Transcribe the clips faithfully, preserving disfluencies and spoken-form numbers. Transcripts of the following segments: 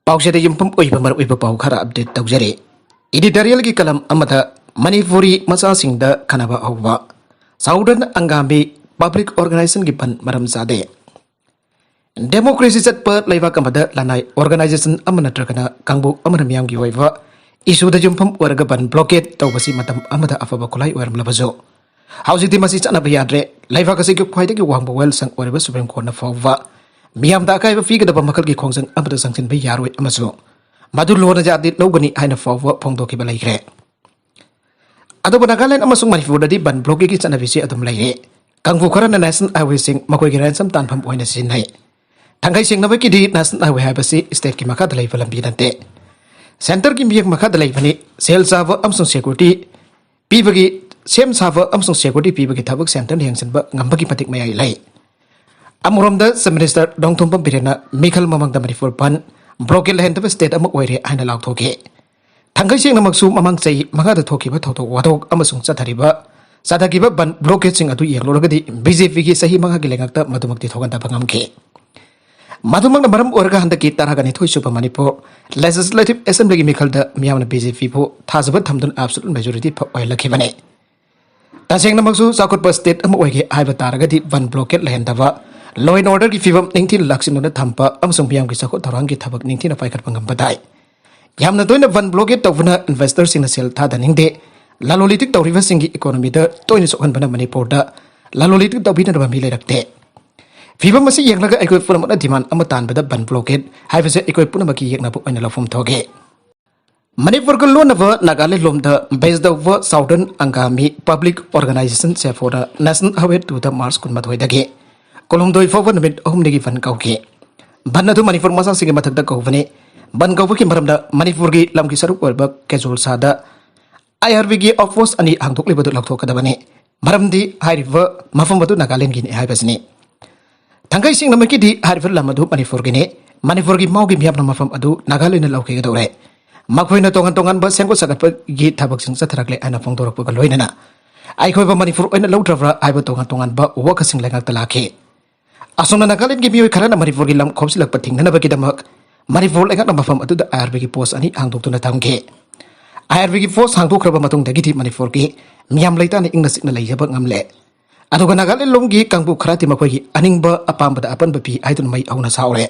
ꯄꯥꯎꯁꯤꯗ ꯌꯨꯝꯐꯝ ꯑꯣꯏꯕ ꯃꯔꯨꯑꯣꯏꯕ ꯄꯥꯎ ꯈꯔ ꯑꯞꯗꯦꯠ ꯇꯧꯖꯔꯤ꯫ ꯏꯗꯤꯇꯣꯔꯤꯌꯦꯜꯒꯤ ꯀꯂꯝ ꯑꯃꯗ ꯃꯅꯤꯄꯨꯔꯤ ꯃꯆꯥꯁꯤꯡꯗ ꯈꯟꯅꯕ ꯍꯧꯕ꯫ ꯁꯥꯎꯗꯔꯟ ꯑꯪꯒꯥꯃꯤ ꯄꯕ꯭ꯂꯤꯛ ꯑꯣꯔꯒꯅꯥꯏꯖꯦꯁꯟꯒꯤ ꯕꯟ ꯃꯔꯝ ꯆꯥꯗꯦ꯫ ꯗꯦꯃꯣꯀ꯭ꯔꯦꯁꯤ ꯆꯠꯄ ꯂꯩꯕꯥꯛ ꯑꯃꯗ ꯂꯅꯥꯏ ꯑꯣꯔꯒꯅꯥꯏꯖꯦꯁꯟ ꯑꯃ ꯅꯠꯇ꯭ꯔꯒꯅ ꯀꯥꯡꯕꯨ ꯑꯃꯅ ꯃꯤꯌꯥꯝꯒꯤ ꯑꯣꯏꯕ ꯏꯁꯨꯗ ꯌꯨꯝꯐꯝ ꯑꯣꯏꯔꯒ ꯕꯟ ꯕ꯭ꯂꯣꯀꯦꯠ ꯇꯧꯕꯁꯤ ꯃꯇꯝ ꯑꯃꯗ ꯑꯐꯕ ꯈꯨꯠꯂꯥꯏ ꯑꯣꯏꯔꯝꯂꯕꯁꯨ, ꯍꯧꯖꯤꯛꯇꯤ ꯃꯁꯤ ꯆꯠꯅꯕ ꯌꯥꯗ꯭ꯔꯦ꯫ ꯂꯩꯕꯥꯛ ꯑꯁꯤꯒꯤ ꯈ꯭ꯋꯥꯏꯗꯒꯤ ꯋꯥꯡꯕ ꯋꯥꯌꯦꯜꯁꯪ ꯑꯣꯏꯔꯤꯕ ꯁꯨꯄ꯭ꯔꯤꯝ ꯀꯣꯔꯠꯅ ꯐꯥꯎꯕ ꯃꯤꯌꯥꯝꯗ ꯑꯀꯥꯏꯕ ꯄꯤꯒꯗꯕ ꯃꯈꯜꯒꯤ ꯈꯣꯡꯖꯪ ꯑꯃꯗ ꯆꯪꯁꯤꯟꯕ ꯌꯥꯔꯣꯏ ꯑꯃꯁꯨꯡ ꯃꯗꯨ ꯂꯣꯟꯅ ꯌꯥꯗꯦ ꯂꯧꯒꯅꯤ ꯍꯥꯏꯅ ꯐꯥꯎꯕ ꯐꯣꯡꯗꯣꯛꯈꯤꯕ ꯂꯩꯈ꯭ꯔꯦ꯫ ꯑꯗꯨꯕꯨ ꯅꯥꯒꯥꯂꯦꯟ ꯑꯃꯁꯨꯡ ꯃꯅꯤꯄꯨꯔꯗꯗꯤ ꯕꯟ ꯕ꯭ꯂꯣꯀꯦꯠꯀꯤ ꯆꯠꯅꯕꯤꯁꯤ ꯑꯗꯨꯝ ꯂꯩꯔꯤ꯫ ꯀꯥꯡꯕꯨ ꯈꯔꯅ ꯅꯦꯁꯅꯦꯜ ꯍꯥꯏꯋꯦꯁꯤꯡ ꯃꯈꯣꯏꯒꯤ ꯔꯦꯟꯁꯝ ꯇꯥꯟꯐꯝ ꯑꯣꯏꯅ ꯁꯤꯖꯤꯟꯅꯩ꯫ ꯊꯥꯡꯒꯩ ꯁꯦꯡꯅꯕꯒꯤꯗꯤ ꯅꯦꯁꯅꯦꯜ ꯍꯥꯏꯋꯦ ꯍꯥꯏꯕꯁꯤ ꯁ꯭ꯇꯦꯠꯀꯤ ꯃꯈꯥꯗ ꯂꯩꯕ ꯂꯝꯕꯤ ꯅꯠꯇꯦ꯫ ꯁꯦꯟꯇꯔꯒꯤ ꯃꯤꯠꯌꯦꯡ ꯃꯈꯥꯗ ꯂꯩꯕꯅꯤ꯫ ꯁꯦꯜ ꯆꯥꯕ ꯑꯃꯁꯨꯡ ꯁꯦꯀ꯭ꯌꯨꯔꯤꯇꯤ ꯄꯤꯕꯒꯤ, ꯁꯦꯝ ꯁꯥꯕ ꯑꯃꯁꯨꯡ ꯁꯦꯀ꯭ꯌꯨꯔꯤꯇꯤ ꯄꯤꯕꯒꯤ ꯊꯕꯛ ꯁꯦꯟꯇꯔꯅ ꯌꯦꯡꯁꯤꯟꯕ ꯉꯝꯕꯒꯤ ꯃꯇꯤꯛ ꯃꯌꯥꯏ ꯂꯩ꯫ ꯑꯃꯔꯣꯝꯗ ꯆꯤꯐ ꯃꯤꯅꯤꯁꯇꯔ ꯅꯣꯡꯊꯣꯝꯕꯝ ꯕꯤꯔꯦꯟꯅ ꯃꯤꯈꯜ ꯃꯃꯥꯡꯗ ꯃꯅꯤꯄꯨꯔ ꯕꯟ ꯕ꯭ꯂꯣꯀꯦꯠ ꯂꯩꯍꯟꯗꯕ ꯁ꯭ꯇꯦꯠ ꯑꯃ ꯑꯣꯏꯔꯦ ꯍꯥꯏꯅ ꯂꯥꯎꯊꯣꯛꯈꯤ꯫ ꯊꯥꯡꯒꯩ ꯁꯦꯡꯅꯃꯛꯁꯨ ꯃꯃꯥꯡ ꯆꯍꯤ ꯃꯉꯥꯗ ꯊꯣꯛꯈꯤꯕ ꯊꯧꯗꯣꯛ ꯋꯥꯊꯣꯛ ꯑꯃꯁꯨꯡ ꯆꯠꯊꯔꯤꯕ, ꯆꯠꯊꯈꯤꯕ ꯕꯟ ꯕ꯭ꯂꯣꯀꯦꯠꯁꯤꯡ ꯑꯗꯨ ꯌꯦꯡꯂꯨꯔꯒꯗꯤ ꯕꯤ ꯖꯦ ꯄꯤꯒꯤ ꯆꯍꯤ ꯃꯉꯥꯒꯤ ꯂꯩꯉꯥꯛꯇ ꯃꯗꯨꯃꯛꯇꯤ ꯊꯣꯛꯍꯟꯗꯕ ꯉꯝꯈꯤ꯫ ꯃꯗꯨꯃꯛꯅ ꯃꯔꯝ ꯑꯣꯏꯔꯒ ꯍꯟꯗꯛꯀꯤ ꯇꯔꯥꯒ ꯅꯤꯊꯣꯏ ꯁꯨꯕ ꯃꯅꯤꯄꯨꯔ ꯂꯦꯖꯤꯁꯂꯦꯇꯤꯚ ꯑꯦꯁꯦꯝꯕ꯭ꯂꯤꯒꯤ ꯃꯤꯈꯜꯗ ꯃꯤꯌꯥꯝꯅ ꯕꯤ ꯖꯦ ꯄꯤꯕꯨ ꯊꯥꯖꯕ ꯊꯝꯗꯨꯅ ꯑꯦꯕꯁꯣꯂꯨꯠ ꯃꯦꯖꯣꯔꯤꯇꯤ ꯑꯣꯏꯍꯜꯂꯛꯈꯤꯕꯅꯤ꯫ ꯇꯁꯦꯡꯅꯃꯛꯁꯨ ꯆꯥꯎꯈꯠꯄ ꯁ꯭ꯇꯦꯠ ꯑꯃ ꯑꯣꯏꯒꯦ ꯍꯥꯏꯕ ꯇꯥꯔꯒꯗꯤ ꯕꯟ ꯕ꯭ꯂꯣꯀꯦꯠ ꯂꯩꯍꯟꯗꯕ, ꯂꯣ ꯑꯦꯟ ꯑꯣꯔꯗꯔꯒꯤ ꯐꯤꯕꯝ ꯅꯤꯡꯊꯤꯅ ꯂꯥꯛꯁꯤꯟꯗꯨꯅ ꯊꯝꯕ ꯑꯃꯁꯨꯡ ꯃꯤꯌꯥꯝꯒꯤ ꯆꯥꯎꯈꯠ ꯊꯧꯔꯥꯡꯒꯤ ꯊꯕꯛ ꯅꯤꯡꯊꯤꯅ ꯄꯥꯏꯈꯠꯄ ꯉꯝꯕ ꯇꯥꯏ꯫ ꯌꯥꯝꯅ ꯇꯣꯏꯅ ꯕꯟ ꯕ꯭ꯂꯣꯀꯦꯠ ꯇꯧꯕꯅ ꯏꯟꯚꯦꯁꯇꯔꯁꯤꯡꯅ ꯁꯦꯜ ꯊꯥꯗꯅꯤꯡꯗꯦ, ꯂꯂꯣꯟ ꯏꯇꯤꯛ ꯇꯧꯔꯤꯕꯁꯤꯡꯒꯤ ꯏꯀꯣꯅꯣꯃꯤꯗ ꯇꯣꯏꯅ ꯁꯣꯛꯍꯟꯕꯅ ꯃꯅꯤꯄꯨꯔꯗ ꯂꯂꯣꯟ ꯏꯇꯤꯛ ꯇꯧꯕꯤꯅꯅꯕ ꯃꯤ ꯂꯩꯔꯛꯇꯦ꯫ ꯐꯤꯕꯝ ꯑꯁꯤ ꯌꯦꯡꯂꯒ ꯑꯩꯈꯣꯏ ꯄꯨꯝꯅꯃꯛꯅ ꯗꯤꯃꯥꯟ ꯑꯃ ꯇꯥꯟꯕꯗ ꯕꯟ ꯕ꯭ꯂꯣꯀꯦꯠ ꯍꯥꯏꯕꯁꯦ ꯑꯩꯈꯣꯏ ꯄꯨꯝꯅꯃꯛꯀꯤ ꯌꯦꯛꯅꯕ ꯑꯣꯏꯅ ꯂꯧꯐꯝ ꯊꯣꯛꯏ꯫ ꯃꯅꯤꯄꯨꯔꯒ ꯂꯣꯟꯅꯕ ꯅꯥꯒꯥꯂꯦꯟ ꯂꯣꯝꯗ ꯕꯦꯁ ꯇꯧꯕ ꯁꯥꯎꯗꯔꯟ ꯑꯪꯒꯥꯃꯤ ꯄꯕ꯭ꯂꯤꯛ ꯑꯣꯔꯒꯅꯥꯏꯖꯦꯁꯟ, ꯁꯦꯐꯣꯅ ꯅꯦꯁꯅꯦꯜ ꯍꯥꯏꯋꯦ ꯇꯨꯗ ꯃꯥꯔꯆ ꯀꯨꯟꯃꯥꯊꯣꯏꯗꯒꯤ ꯀꯨꯟꯍꯨꯝꯗꯣꯏ ꯐꯥꯎꯕ ꯅꯨꯃꯤꯠ ꯑꯍꯨꯝꯅꯤꯒꯤ ꯕꯟ ꯀꯧꯈꯤ꯫ ꯕꯟ ꯑꯗꯨ ꯃꯅꯤꯄꯨꯔ ꯃꯆꯥꯁꯤꯡꯒꯤ ꯃꯊꯛꯇ ꯀꯧꯕꯅꯤ꯫ ꯕꯟ ꯀꯧꯕꯒꯤ ꯃꯔꯝꯗ ꯃꯅꯤꯄꯨꯔꯒꯤ ꯂꯝꯒꯤ ꯁꯔꯨꯛ ꯑꯣꯏꯔꯤꯕ ꯀꯦꯖꯣꯜꯁꯥꯗ ꯑꯥꯏ ꯑꯥꯔ ꯕꯤꯒꯤ ꯑꯣꯐ ꯄꯣꯁ ꯑꯅꯤ ꯍꯥꯡꯗꯣꯛꯂꯤꯕꯗꯨ ꯂꯧꯊꯣꯛꯀꯗꯕꯅꯤ꯫ ꯃꯔꯝꯗꯤ ꯍꯥꯏꯔꯤꯕ ꯃꯐꯝ ꯑꯗꯨ ꯅꯥꯒꯥꯂꯦꯟꯒꯤꯅꯤ ꯍꯥꯏꯕꯁꯤꯅꯤ꯫ ꯊꯥꯡꯒꯩ ꯁꯦꯡꯅꯃꯛꯀꯤꯗꯤ ꯍꯥꯏꯔꯤꯕ ꯂꯝ ꯑꯗꯨ ꯃꯅꯤꯄꯨꯔꯒꯤꯅꯤ꯫ ꯃꯅꯤꯄꯨꯔꯒꯤ ꯃꯥꯎꯒꯤ ꯃꯤꯌꯥꯝꯅ ꯃꯐꯝ ꯑꯗꯨ ꯅꯥꯒꯥꯂꯦꯟꯗ ꯂꯧꯈꯤꯒꯗꯧꯔꯦ꯫ ꯃꯈꯣꯏꯅ ꯇꯣꯉꯥꯟ ꯇꯣꯉꯥꯟꯕ ꯁꯦꯝꯒꯠ ꯁꯥꯒꯠꯄꯒꯤ ꯊꯕꯛꯁꯤꯡ ꯆꯠꯊꯔꯛꯂꯦ ꯍꯥꯏꯅ ꯐꯣꯡꯗꯣꯔꯛꯄꯒ ꯂꯣꯏꯅꯅ ꯑꯩꯈꯣꯏꯕꯨ ꯃꯅꯤꯄꯨꯔ ꯑꯣꯏꯅ ꯂꯧꯗ꯭ꯔꯕ꯭ꯔꯥ ꯍꯥꯏꯕ ꯇꯣꯉꯥꯟ ꯇꯣꯉꯥꯟꯕ ꯋꯥꯈꯜꯁꯤꯡ ꯂꯩꯉꯥꯛꯇ ꯂꯥꯛꯈꯤ꯫ ꯑꯁꯨꯝꯅ ꯅꯥꯒꯥꯂꯦꯟꯒꯤ ꯃꯤꯑꯣꯏ ꯈꯔꯅ ꯃꯅꯤꯄꯨꯔꯒꯤ ꯂꯝ ꯈꯣꯝꯖꯤꯜꯂꯛꯄ ꯊꯤꯡꯅꯅꯕꯒꯤꯗꯃꯛ ꯃꯅꯤꯄꯨꯔ ꯂꯩꯉꯥꯛꯅ ꯃꯐꯝ ꯑꯗꯨꯗ ꯑꯥꯏ ꯑꯥꯔ ꯕꯤꯒꯤ ꯄꯣꯁ ꯑꯅꯤ ꯍꯥꯡꯗꯣꯛꯇꯨꯅ ꯊꯝꯈꯤ꯫ ꯑꯥꯏ ꯑꯥꯔ ꯕꯤꯒꯤ ꯄꯣꯁ ꯍꯥꯡꯗꯣꯛꯈ꯭ꯔꯕ ꯃꯇꯨꯡꯗꯗꯒꯤꯗꯤ ꯃꯅꯤꯄꯨꯔꯒꯤ ꯃꯤꯌꯥꯝ ꯂꯩꯇꯥꯅ ꯏꯪꯅ ꯆꯤꯛꯅ ꯂꯩꯖꯕ ꯉꯝꯂꯦ꯫ ꯑꯗꯨꯒ ꯅꯥꯒꯥꯂꯦꯟ ꯂꯣꯝꯒꯤ ꯀꯥꯡꯕꯨ ꯈꯔꯗꯤ ꯃꯈꯣꯏꯒꯤ ꯑꯅꯤꯡꯕ ꯑꯄꯥꯝꯕꯗ ꯑꯄꯟꯕ ꯄꯤ ꯍꯥꯏꯗꯨꯅ ꯃꯩ ꯍꯧꯅ ꯁꯥꯎꯔꯦ꯫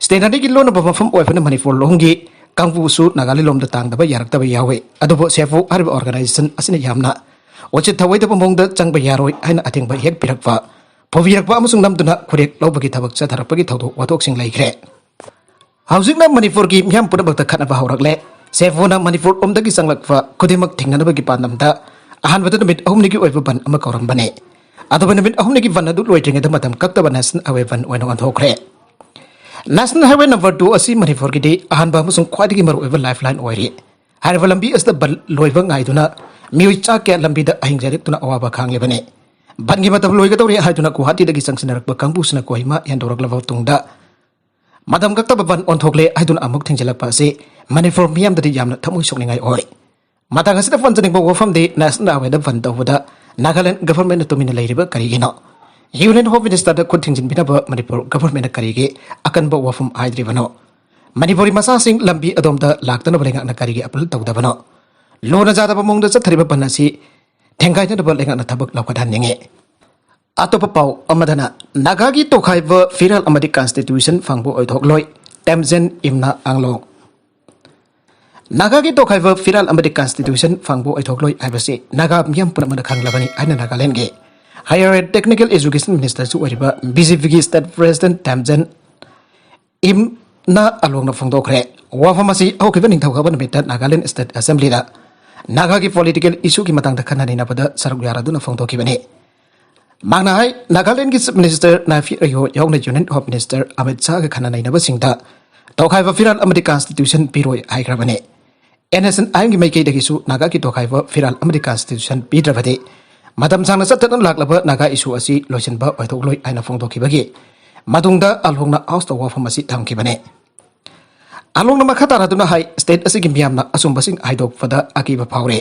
ꯁ꯭ꯇꯦꯠ ꯑꯅꯤꯒꯤ ꯂꯣꯟꯅꯕ ꯃꯐꯝ ꯑꯣꯏꯕꯅ ꯃꯅꯤꯄꯨꯔ ꯂꯣꯝꯒꯤ ꯀꯥꯡꯕꯨꯁꯨ ꯅꯥꯒꯥꯂꯦꯟ ꯂꯣꯝꯗ ꯇꯥꯡꯗꯕ ꯌꯥꯔꯛꯇꯕ ꯌꯥꯎꯏ꯫ ꯑꯗꯨꯕꯨ ꯁꯦꯐꯨ ꯍꯥꯏꯔꯤꯕ ꯑꯣꯔꯒꯅꯥꯏꯖꯦꯁꯟ ꯑꯁꯤꯅ ꯌꯥꯝꯅ ꯎꯆꯤꯠ ꯊꯧꯑꯣꯏꯗꯕ ꯃꯑꯣꯡꯗ ꯆꯪꯕ ꯌꯥꯔꯣꯏ ꯍꯥꯏꯅ ꯑꯊꯤꯡꯕ ꯍꯦꯛ ꯄꯤꯔꯛꯄ, ꯐꯨꯕꯤꯔꯛꯄ ꯑꯃꯁꯨꯡ ꯅꯝꯗꯨꯅ ꯈꯨꯔꯦꯛ ꯂꯧꯕꯒꯤ ꯊꯕꯛ ꯆꯠꯊꯔꯛꯄꯒꯤ ꯊꯧꯗꯣꯛ ꯋꯥꯊꯣꯛꯁꯤꯡ ꯂꯩꯈ꯭ꯔꯦ꯫ ꯍꯧꯖꯤꯛꯅ ꯃꯅꯤꯄꯨꯔꯒꯤ ꯃꯤꯌꯥꯝ ꯄꯨꯝꯅꯃꯛꯇ ꯈꯠꯅꯕ ꯍꯧꯔꯛꯂꯦ꯫ ꯁꯦꯐꯨꯅ ꯃꯅꯤꯄꯨꯔ ꯂꯣꯝꯗꯒꯤ ꯆꯪꯂꯛꯄ ꯈꯨꯗꯤꯡꯃꯛ ꯊꯤꯡꯅꯅꯕꯒꯤ ꯄꯥꯟꯗꯝꯗ ꯑꯍꯥꯟꯕꯗ ꯅꯨꯃꯤꯠ ꯑꯍꯨꯝꯅꯤꯒꯤ ꯑꯣꯏꯕ ꯕꯟ ꯑꯃ ꯀꯧꯔꯝꯕꯅꯤ꯫ ꯑꯗꯨꯕꯨ ꯅꯨꯃꯤꯠ ꯑꯍꯨꯝꯅꯤꯒꯤ ꯕꯟ ꯑꯗꯨ ꯂꯣꯏꯗ꯭ꯔꯤꯉꯩꯗ ꯃꯇꯝ ꯀꯛꯇꯕ ꯅꯦꯁꯅꯦꯜ ꯍꯥꯏꯋꯦ ꯕꯟ ꯑꯣꯏꯅ ꯑꯣꯟꯊꯣꯛꯈ꯭ꯔꯦ꯫ ꯅꯦꯁꯅꯦꯜ ꯍꯥꯏꯋꯦ ꯅꯝꯕꯔ ꯇꯨ ꯑꯁꯤ ꯃꯅꯤꯄꯨꯔꯒꯤꯗꯤ ꯑꯍꯥꯟꯕ ꯑꯃꯁꯨꯡ ꯈ꯭ꯋꯥꯏꯗꯒꯤ ꯃꯔꯨꯑꯣꯏꯕ ꯂꯥꯏꯐ ꯂꯥꯏꯟ ꯑꯣꯏꯔꯤ꯫ ꯍꯥꯏꯔꯤꯕ ꯂꯝꯕꯤ ꯑꯁꯤꯗ ꯕꯟ ꯂꯣꯏꯕ ꯉꯥꯏꯗꯨꯅ ꯃꯤꯑꯣꯏ ꯆꯥ ꯀꯌꯥ ꯂꯝꯕꯤꯗ ꯑꯍꯤꯡ ꯂꯦꯛꯇꯨꯅ ꯑꯋꯥꯕ ꯈꯥꯡꯂꯤꯕꯅꯤ꯫ ꯕꯟꯒꯤ ꯃꯇꯝ ꯂꯣꯏꯒꯗꯧꯔꯦ ꯍꯥꯏꯗꯨꯅ ꯒꯨꯋꯥꯍꯥꯇꯤꯗꯒꯤ ꯆꯪꯁꯤꯟꯅꯔꯛꯄ ꯀꯥꯡꯕꯨꯁꯤꯅ ꯀꯣꯍꯤꯃꯥ ꯍꯦꯟꯗꯣꯔꯛꯂꯕ ꯇꯨꯡꯗ ꯃꯇꯝ ꯀꯛꯇꯕ ꯕꯟ ꯑꯣꯟꯊꯣꯛꯂꯦ ꯍꯥꯏꯗꯨꯅ ꯑꯃꯨꯛ ꯊꯤꯡꯖꯤꯜꯂꯛꯄ ꯑꯁꯤ ꯃꯅꯤꯄꯨꯔ ꯃꯤꯌꯥꯝꯗꯗꯤ ꯌꯥꯝꯅ ꯊꯃꯣꯏ ꯁꯣꯛꯅꯤꯡꯉꯥꯏ ꯑꯣꯏ꯫ ꯃꯇꯥꯡ ꯑꯁꯤꯗ ꯄꯟꯖꯅꯤꯡꯕ ꯋꯥꯐꯝꯗꯤ, ꯅꯦꯁꯅꯦꯜ ꯍꯥꯏꯋꯦꯗ ꯕꯟ ꯇꯧꯕꯗ ꯅꯥꯒꯥꯂꯦꯟ ꯒꯚꯔꯟꯃꯦꯟꯠꯅ ꯇꯨꯃꯤꯟꯅ ꯂꯩꯔꯤꯕ ꯀꯔꯤꯒꯤꯅꯣ? ꯌꯨꯅꯤꯌꯟ ꯍꯣꯝ ꯃꯤꯅꯤꯁꯇꯔꯗ ꯈꯨꯠ ꯊꯤꯡꯖꯤꯟꯕꯤꯅꯕ ꯃꯅꯤꯄꯨꯔ ꯒꯚꯔꯟꯃꯦꯟꯠꯅ ꯀꯔꯤꯒꯤ ꯑꯀꯟꯕ ꯋꯥꯐꯝ ꯍꯥꯏꯗ꯭ꯔꯤꯕꯅꯣ? ꯃꯅꯤꯄꯨꯔꯤ ꯃꯆꯥꯁꯤꯡ ꯂꯝꯕꯤ ꯑꯗꯣꯝꯗ ꯂꯥꯛꯇꯅꯕ ꯂꯩꯉꯥꯛꯅ ꯀꯔꯤꯒꯤ ꯑꯄꯤꯜ ꯇꯧꯗꯕꯅꯣ? ꯂꯨꯅ ꯆꯥꯗꯕ ꯃꯑꯣꯡꯗ ꯆꯠꯊꯔꯤꯕ ꯕꯟ ꯑꯁꯤ ꯊꯦꯡꯒꯥꯏꯅꯅꯕ ꯂꯩꯉꯥꯛꯅ ꯊꯕꯛ ꯂꯧꯈꯠꯍꯟꯅꯤꯡꯉꯤ꯫ ꯑꯇꯣꯞꯄ ꯄꯥꯎ ꯑꯃꯗꯅ, ꯅꯥꯒꯥꯒꯤ ꯇꯣꯈꯥꯏꯕ ꯐꯤꯔꯥꯜ ꯑꯃꯗꯤ ꯀꯟꯁꯇꯤꯇ꯭ꯌꯨꯁꯟ ꯐꯪꯕ ꯑꯣꯏꯊꯣꯛꯂꯣꯏ, ꯇꯦꯝꯖꯦꯟ ꯏꯝꯅ ꯑꯥꯡꯂꯣꯡ꯫ ꯅꯥꯒꯥꯒꯤ ꯇꯣꯈꯥꯏꯕ ꯐꯤꯔꯥꯜ ꯑꯃꯗꯤ ꯀꯟꯁꯇꯤꯇ꯭ꯌꯨꯁꯟ ꯐꯪꯕ ꯑꯣꯏꯊꯣꯛꯂꯣꯏ ꯍꯥꯏꯕꯁꯤ ꯅꯥꯒꯥ ꯃꯤꯌꯥꯝ ꯄꯨꯝꯅꯃꯛꯅ ꯈꯪꯂꯕꯅꯤ ꯍꯥꯏꯅ ꯅꯥꯒꯥꯂꯦꯟꯒꯤ Higher Technical Education Ministerꯁꯨ ꯑꯣꯏꯔꯤꯕ ꯕꯤ ꯖꯦ ꯄꯤꯒꯤ ꯁ꯭ꯇꯦꯠ ꯄ꯭ꯔꯦꯁꯤꯗꯦꯟꯠ ꯇꯦꯝꯖꯦꯟ ꯏꯝꯅ ꯑꯂꯣꯡꯅ ꯐꯣꯡꯗꯣꯛꯈ꯭ꯔꯦ꯫ ꯋꯥꯐꯝ ꯑꯁꯤ ꯍꯧꯈꯤꯕ ꯅꯤꯡꯊꯧꯀꯥꯕ ꯅꯨꯃꯤꯠꯇ ꯅꯥꯒꯥꯂꯦꯟ ꯁ꯭ꯇꯦꯠ ꯑꯦꯁꯦꯝꯕ꯭ꯂꯤꯗ ꯅꯥꯒꯥꯒꯤ ꯄꯣꯂꯤꯇꯤꯀꯦꯜ ꯏꯁꯨꯒꯤ ꯃꯇꯥꯡꯗ ꯈꯟꯅ ꯅꯩꯅꯕꯗ ꯁꯔꯨꯛ ꯌꯥꯔꯗꯨꯅ ꯐꯣꯡꯗꯣꯛꯈꯤꯕꯅꯤ꯫ ꯃꯍꯥꯛꯅ ꯍꯥꯏ, ꯅꯥꯒꯥꯂꯦꯟꯒꯤ ꯆꯤꯐ ꯃꯤꯅꯤꯁꯇꯔ ꯅꯥꯏꯐꯤ ꯔꯤꯌꯣ ꯌꯥꯎꯅ ꯌꯨꯅꯤꯌꯟ ꯍꯣꯝ ꯃꯤꯅꯤꯁꯇꯔ ꯑꯃꯤꯠ ꯁꯥꯍꯒ ꯈꯟꯅ ꯅꯩꯅꯕꯁꯤꯡꯗ ꯇꯣꯈꯥꯏꯕ ꯐꯤꯔꯥꯜ ꯑꯃꯗꯤ ꯀꯟꯁꯇꯤꯇ꯭ꯌꯨꯁꯟ ꯄꯤꯔꯣꯏ ꯍꯥꯏꯈ꯭ꯔꯕꯅꯤ꯫ ꯑꯦꯟ ꯑꯦꯁ ꯑꯦꯟ ꯑꯥꯏ ꯑꯦꯝꯒꯤ ꯃꯥꯏꯀꯩꯗꯒꯤꯁꯨ ꯅꯥꯒꯥꯒꯤ ꯇꯣꯈꯥꯏꯕ ꯐꯤꯔꯥꯜ ꯑꯃꯗꯤ ꯀꯟꯁꯇꯤꯇ꯭ꯌꯨꯁꯟ ꯄꯤꯗ꯭ꯔꯕꯗꯤ ꯃꯇꯝ ꯁꯥꯡꯅ ꯆꯠꯊꯗꯨꯅ ꯂꯥꯛꯂꯕ ꯅꯥꯒꯥ ꯏꯁꯨ ꯑꯁꯤ ꯂꯣꯏꯁꯤꯟꯕ ꯑꯣꯏꯊꯣꯛꯂꯣꯏ ꯍꯥꯏꯅ ꯐꯣꯡꯗꯣꯛꯈꯤꯕꯒꯤ ꯃꯇꯨꯡꯗ ꯑꯂꯣꯡꯅ ꯍꯥꯎꯁꯇ ꯋꯥꯐꯝ ꯑꯁꯤ ꯊꯝꯈꯤꯕꯅꯤ꯫ ꯑꯂꯣꯡꯅ ꯃꯈꯥ ꯇꯥꯔꯗꯨꯅ ꯍꯥꯏ, ꯁ꯭ꯇꯦꯠ ꯑꯁꯤꯒꯤ ꯃꯤꯌꯥꯝꯅ ꯑꯆꯨꯝꯕꯁꯤꯡ ꯍꯥꯏꯗꯣꯛꯄꯗ ꯑꯀꯤꯕ ꯐꯥꯎꯔꯦ꯫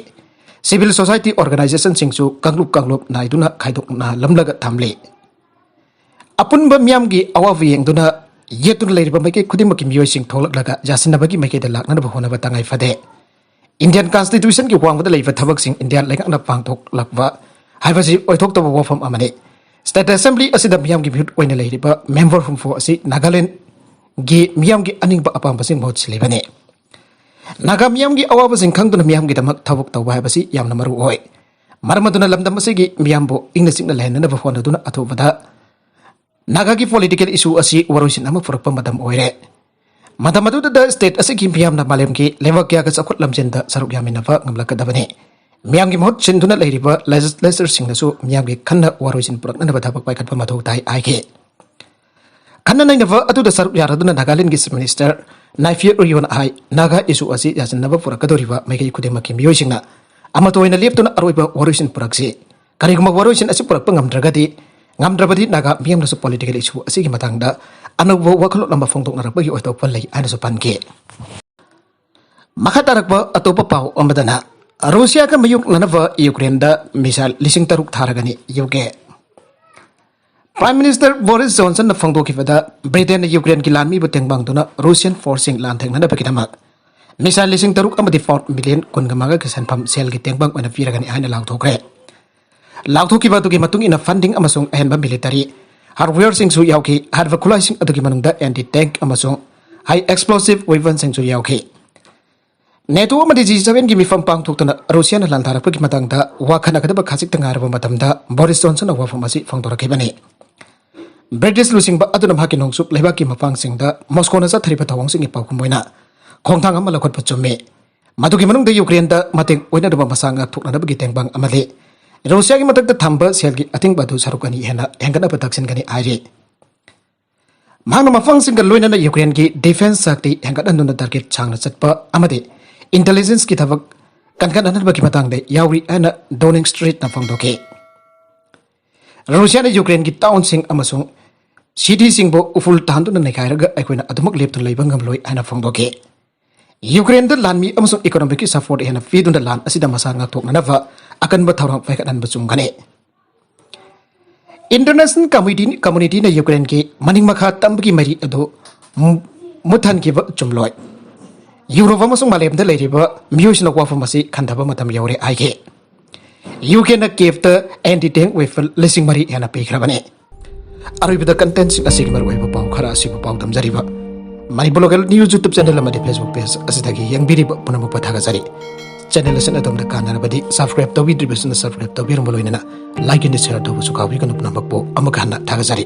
ꯁꯤꯚꯤꯜ ꯁꯣꯁꯥꯏꯇꯤ ꯑꯣꯔꯒꯅꯥꯏꯖꯦꯁꯟꯁꯤꯡꯁꯨ ꯀꯥꯡꯂꯨꯞ ꯀꯥꯡꯂꯨꯞ ꯅꯥꯏꯗꯨꯅ ꯈꯥꯏꯗꯣꯛꯅ ꯂꯝꯂꯒ ꯊꯝꯂꯤ꯫ ꯑꯄꯨꯟꯕ ꯃꯤꯌꯥꯝꯒꯤ ꯑꯋꯥꯕ ꯌꯦꯡꯗꯨꯅ ꯌꯦꯠꯇꯨꯅ ꯂꯩꯔꯤꯕ ꯃꯥꯏꯀꯩ ꯈꯨꯗꯤꯡꯃꯛꯀꯤ ꯃꯤꯑꯣꯏꯁꯤꯡ ꯊꯣꯛꯂꯛꯂꯒ ꯌꯥꯁꯤꯟꯅꯕꯒꯤ ꯃꯥꯏꯀꯩꯗ ꯂꯥꯛꯅꯅꯕ ꯍꯣꯠꯅꯕ ꯇꯉꯥꯏ ꯐꯗꯦ꯫ Indian Constitutionꯒꯤ ꯋꯥꯡꯃꯗ ꯂꯩꯕ ꯊꯕꯛꯁꯤꯡ ꯏꯟꯗꯤꯌꯥ ꯂꯩꯉꯥꯛꯅ ꯄꯥꯡꯊꯣꯛꯂꯛꯄ ꯍꯥꯏꯕꯁꯤ ꯑꯣꯏꯊꯣꯛꯇꯕ ꯋꯥꯐꯝ ꯑꯃꯅꯤ꯫ State Assembly ꯑꯁꯤꯗ ꯃꯤꯌꯥꯝꯒꯤ ꯃꯤꯍꯨꯠ ꯑꯣꯏꯅ ꯂꯩꯔꯤꯕ member ꯍꯨꯝꯐꯨ ꯑꯁꯤ ꯅꯥꯒꯥꯂꯦꯟꯒꯤ ꯃꯤꯌꯥꯝꯒꯤ ꯑꯅꯤꯡꯕ ꯑꯄꯥꯝꯕꯁꯤꯡ ꯃꯍꯨꯠ ꯁꯤꯜꯂꯤꯕꯅꯤ꯫ ꯅꯥꯒꯥ ꯃꯤꯌꯥꯝꯒꯤ ꯑꯋꯥꯕꯁꯤꯡ ꯈꯪꯗꯨꯅ ꯃꯤꯌꯥꯝꯒꯤꯗꯃꯛ ꯊꯕꯛ ꯇꯧꯕ ꯍꯥꯏꯕꯁꯤ ꯌꯥꯝꯅ ꯃꯔꯨ ꯑꯣꯏ꯫ ꯃꯔꯝ ꯑꯗꯨꯅ ꯂꯝꯗꯝ ꯑꯁꯤꯒꯤ ꯃꯤꯌꯥꯝꯕꯨ ꯏꯪꯅ ꯆꯤꯛꯅ ꯂꯩꯍꯟꯅꯅꯕ ꯍꯣꯠꯅꯗꯨꯅ ꯑꯊꯨꯕꯗ ꯅꯥꯒꯥꯒꯤ political issue ꯑꯁꯤ ꯋꯥꯔꯣꯏꯁꯤꯟ ꯑꯃ ꯄꯨꯔꯛꯄ ꯃꯇꯝ ꯑꯣꯏꯔꯦ꯫ ꯃꯇꯝ ꯑꯗꯨꯗ state ꯑꯁꯤꯒꯤ ꯃꯤꯌꯥꯝꯅ ꯃꯥꯂꯦꯝꯒꯤ ꯂꯩꯕꯥꯛ ꯀꯌꯥꯒ ꯆꯥꯎꯈꯠ ꯂꯝꯖꯦꯟꯗ ꯁꯔꯨꯛ ꯌꯥꯃꯤꯟꯅꯕ ꯉꯝꯂꯛꯀꯗꯕꯅꯤ꯫ ꯃꯤꯌꯥꯝꯒꯤ ꯃꯍꯨꯠ ꯁꯤꯟꯗꯨꯅ ꯂꯩꯔꯤꯕ legislatureꯁꯤꯡꯅꯁꯨ ꯃꯤꯌꯥꯝꯒꯤ ꯈꯟꯅ ꯋꯥꯔꯣꯏꯁꯤꯟ ꯄꯨꯔꯛꯅꯅꯕ ꯊꯕꯛ ꯄꯥꯏꯈꯠꯄ ꯃꯊꯧ ꯇꯥꯏ ꯍꯥꯏꯈꯤ꯫ ꯈꯟꯅ ꯅꯩꯅꯕ ꯑꯗꯨꯗ ꯁꯔꯨꯛ ꯌꯥꯔꯗꯨꯅ ꯅꯥꯒꯥꯂꯦꯟꯒꯤ Chief Minister ꯅꯥꯏꯐꯤ ꯔꯤꯌꯣꯅ ꯍꯥꯏ, ꯅꯥꯒꯥ issue ꯑꯁꯤ ꯌꯥꯁꯤꯟꯅꯕ ꯄꯨꯔꯛꯀꯗꯧꯔꯤꯕ ꯃꯥꯏꯀꯩ ꯈꯨꯗꯤꯡꯃꯛꯀꯤ ꯃꯤꯑꯣꯏꯁꯤꯡꯅ ꯑꯃꯠꯇ ꯑꯣꯏꯅ ꯂꯦꯞꯇꯨꯅ ꯑꯔꯣꯏꯕ ꯋꯥꯔꯣꯏꯁꯤꯟ ꯄꯨꯔꯛꯁꯤ꯫ ꯀꯔꯤꯒꯨꯝꯕ ꯋꯥꯔꯣꯏꯁꯤꯟ ꯑꯁꯤ ꯄꯨꯔꯛꯄ ꯉꯝꯗ꯭ꯔꯒꯗꯤ, ꯉꯝꯗ꯭ꯔꯕꯗꯤ ꯅꯥꯒꯥ ꯃꯤꯌꯥꯝꯅꯁꯨ political issue ꯑꯁꯤꯒꯤ ꯃꯇꯥꯡꯗ ꯑꯅꯧꯕ ꯋꯥꯈꯜꯂꯣꯟ ꯑꯃ ꯐꯣꯡꯗꯣꯛꯅꯔꯛꯄꯒꯤ ꯑꯣꯏꯊꯣꯛꯄ ꯂꯩ ꯍꯥꯏꯅꯁꯨ ꯄꯟꯈꯤ꯫ ꯃꯈꯥ ꯇꯥꯔꯛꯄ ꯑꯇꯣꯞꯄ ꯄꯥꯎ ꯑꯃꯗꯅ, ꯔꯨꯁꯤꯌꯥꯒ ꯃꯥꯌꯣꯛꯅꯅꯕ ꯌꯨꯀ꯭ꯔꯦꯟꯗ missile ꯂꯤꯁꯤꯡ ꯇꯔꯨꯛ ꯊꯥꯔꯒꯅꯤ ꯌꯨ ꯀꯦ꯫ Prime Minister ꯕꯣꯔꯤꯁ ꯖꯣꯟꯁꯟꯅ ꯐꯣꯡꯗꯣꯛꯈꯤꯕꯗ, ꯕ꯭ꯔꯤꯇꯦꯟꯅ ꯌꯨꯀ꯭ꯔꯦꯟꯒꯤ ꯂꯥꯟꯃꯤꯕꯨ ꯇꯦꯡꯕꯥꯡꯗꯨꯅ ꯔꯨꯁꯤꯌꯟ forceꯁꯤꯡ ꯂꯥꯟꯊꯦꯡꯅꯅꯕꯒꯤꯗꯃꯛ missile ꯂꯤꯁꯤꯡ ꯇꯔꯨꯛ ꯑꯃꯗꯤ pound million ꯀꯨꯟꯒ ꯃꯉꯥꯒꯤ ꯁꯦꯟꯐꯝ ꯁꯦꯜꯒꯤ ꯇꯦꯡꯕꯥꯡ ꯑꯣꯏꯅ ꯄꯤꯔꯒꯅꯤ ꯍꯥꯏꯅ ꯂꯥꯎꯊꯣꯛꯈ꯭ꯔꯦ꯫ ꯂꯥꯎꯊꯣꯛꯈꯤꯕ ꯑꯗꯨꯒꯤ ꯃꯇꯨꯡ ꯏꯟꯅ funding ꯑꯃꯁꯨꯡ ꯑꯍꯦꯟꯕ military hardwareꯁꯤꯡꯁꯨ ꯌꯥꯎꯈꯤ꯫ ꯍꯥꯏꯔꯤꯕ ꯈꯨꯠꯂꯥꯏꯁꯤꯡ ꯑꯗꯨꯒꯤ ꯃꯅꯨꯡꯗ anti tank ꯑꯃꯁꯨꯡ high explosive weaponꯁꯤꯡꯁꯨ ꯌꯥꯎꯈꯤ꯫ ꯅꯦꯇꯣ ꯑꯃꯗꯤ ꯖꯤ ꯁꯚꯦꯟꯒꯤ ꯃꯤꯐꯝ ꯄꯥꯡꯊꯣꯛꯇꯨꯅ ꯔꯨꯁꯤꯌꯥꯅ ꯂꯥꯟꯗꯥꯔꯛꯄꯒꯤ ꯃꯇꯥꯡꯗ ꯋꯥꯈꯟꯅꯒꯗꯕ ꯈꯖꯤꯛꯇ ꯉꯥꯏꯔꯕ ꯃꯇꯝꯗ ꯕꯣꯔꯤꯁ ꯖꯣꯟꯁꯟꯅ ꯋꯥꯐꯝ ꯑꯁꯤ ꯐꯣꯡꯗꯣꯔꯛꯈꯤꯕꯅꯤ꯫ ꯕ꯭ꯔꯤꯇꯤꯁ ꯂꯨꯆꯤꯡꯕ ꯑꯗꯨꯅ ꯃꯍꯥꯛꯀꯤ ꯅꯣꯡꯆꯨꯞ ꯂꯩꯕꯥꯛꯀꯤ ꯃꯄꯥꯡꯁꯤꯡꯗ ꯃꯣꯁꯀꯣꯅ ꯆꯠꯊꯔꯤꯕ ꯊꯧꯑꯣꯡꯁꯤꯡꯒꯤ ꯄꯥꯎꯈꯨꯝ ꯑꯣꯏꯅ ꯈꯣꯡꯊꯥꯡ ꯑꯃ ꯂꯧꯈꯠꯄ ꯆꯨꯝꯃꯤ꯫ ꯃꯗꯨꯒꯤ ꯃꯅꯨꯡꯗ ꯌꯨꯀ꯭ꯔꯦꯟꯗ ꯃꯇꯦꯡ ꯑꯣꯏꯅꯅꯕ ꯃꯁꯥ ꯉꯥꯛꯊꯣꯛꯅꯅꯕꯒꯤ ꯇꯦꯡꯕꯥꯡ ꯑꯃꯗꯤ ꯔꯨꯁꯤꯌꯥꯒꯤ ꯃꯊꯛꯇ ꯊꯝꯕ ꯁꯦꯜꯒꯤ ꯑꯊꯤꯡꯕ ꯑꯗꯨ ꯁꯔꯨꯛ ꯑꯅꯤ ꯍꯦꯟꯅ ꯍꯦꯟꯒꯠꯅꯕ ꯇꯛꯁꯤꯟꯒꯅꯤ ꯍꯥꯏꯔꯤ꯫ ꯃꯍꯥꯛꯅ ꯃꯐꯝꯁꯤꯡꯒ ꯂꯣꯏꯅꯅ ꯌꯨꯀ꯭ꯔꯦꯟꯒꯤ defence ꯁꯛꯇꯤ ꯍꯦꯟꯒꯠꯍꯟꯗꯨꯅ target ꯁꯥꯡꯅ ꯆꯠꯄ ꯑꯃꯗꯤ intelligenceꯀꯤ ꯊꯕꯛ ꯀꯟꯈꯠꯍꯟꯅꯕꯒꯤ ꯃꯇꯥꯡꯗ ꯌꯥꯎꯔꯤ ꯍꯥꯏꯅ ꯗꯣꯅꯤꯡ ꯁ꯭ꯇ꯭ꯔꯤꯠꯅ ꯐꯣꯡꯗꯣꯛꯈꯤ꯫ ꯔꯨꯁꯤꯌꯥꯅ ꯌꯨꯀ꯭ꯔꯦꯟꯒꯤ townꯁꯤꯡ ꯑꯃꯁꯨꯡ cityꯁꯤꯡꯕꯨ ꯎꯐꯨꯜ ꯇꯥꯍꯟꯗꯨꯅ ꯅꯩꯈꯥꯏꯔꯒ ꯑꯩꯈꯣꯏꯅ ꯑꯗꯨꯃꯛ ꯂꯦꯞꯇꯨꯅ ꯂꯩꯕ ꯉꯝꯂꯣꯏ ꯍꯥꯏꯅ ꯐꯣꯡꯗꯣꯛꯈꯤ꯫ ꯌꯨꯀ꯭ꯔꯦꯟꯗ ꯂꯥꯟꯃꯤ ꯑꯃꯁꯨꯡ economicꯀꯤ support ꯍꯦꯟꯅ ꯄꯤꯗꯨꯅ ꯂꯥꯟ ꯑꯁꯤꯗ ꯃꯁꯥ ꯉꯥꯛꯊꯣꯛꯅꯅꯕ ꯑꯀꯟꯕ ꯊꯧꯔꯥꯡ ꯄꯥꯏꯈꯠꯍꯟꯕ ꯆꯨꯝꯒꯅꯤ꯫ ꯏꯟꯇꯔꯅꯦꯁꯅꯦꯜ ꯀꯝꯃꯨꯅꯤꯇꯤꯅ ꯌꯨꯀ꯭ꯔꯦꯟꯒꯤ ꯃꯅꯤꯡ ꯃꯈꯥ ꯇꯝꯕꯒꯤ ꯃꯔꯤ ꯑꯗꯨ ꯃꯨꯠꯍꯟꯈꯤꯕ ꯆꯨꯝꯂꯣꯏ꯫ ꯌꯨꯔꯣꯞ ꯑꯃꯁꯨꯡ ꯃꯥꯂꯦꯝꯗ ꯂꯩꯔꯤꯕ ꯃꯤꯑꯣꯏꯁꯤꯡꯅ ꯋꯥꯐꯝ ꯑꯁꯤ ꯈꯟꯊꯕ ꯃꯇꯝ ꯌꯧꯔꯦ ꯍꯥꯏꯈꯤ꯫ ꯌꯨ ꯀꯦꯅ ꯀꯦꯞꯇ ꯑꯦꯟꯇꯤ ꯇꯦꯡ ꯋꯦꯐꯜ ꯂꯤꯁꯤꯡ ꯃꯔꯤ ꯍꯦꯟꯅ ꯄꯤꯈ꯭ꯔꯕꯅꯤ꯫ ꯑꯔꯣꯏꯕꯗ ꯀꯟꯇꯦꯟꯁꯤꯡ ꯑꯁꯤꯒꯤ ꯃꯔꯨꯑꯣꯏꯕ ꯄꯥꯎ ꯈꯔ ꯑꯁꯤꯕꯨ ꯄꯥꯎꯗꯝꯖꯔꯤꯕ Manipur local news YouTube channel ꯑꯃꯗꯤ ꯐꯦꯁꯕꯨꯛ ꯄꯦꯖ ꯑꯁꯤꯗꯒꯤ ꯌꯦꯡꯕꯤꯔꯤꯕ ꯄꯨꯝꯅꯃꯛꯄꯨ ꯊꯥꯒꯠꯆꯔꯤ꯫ ꯆꯦꯅꯦꯜ ꯑꯁꯤꯅ ꯑꯗꯣꯝꯗ ꯀꯥꯟꯅꯔꯕꯗꯤ ꯁꯕꯁꯀ꯭ꯔꯥꯏꯕ ꯇꯧꯕꯤꯗ꯭ꯔꯤꯕꯁꯤꯡꯅ ꯁꯕꯁꯀ꯭ꯔꯥꯏꯕ ꯇꯧꯕꯤꯔꯝꯕ ꯂꯣꯏꯅꯅ ꯂꯥꯏꯛ ꯑꯦꯟ ꯁꯤꯌꯔ ꯇꯧꯕꯁꯨ ꯀꯥꯎꯕꯤꯒꯅꯨ꯫ ꯄꯨꯝꯅꯃꯛꯄꯨ ꯑꯃꯨꯛꯀ ꯍꯟꯅ ꯊꯥꯒꯠꯆꯔꯤ꯫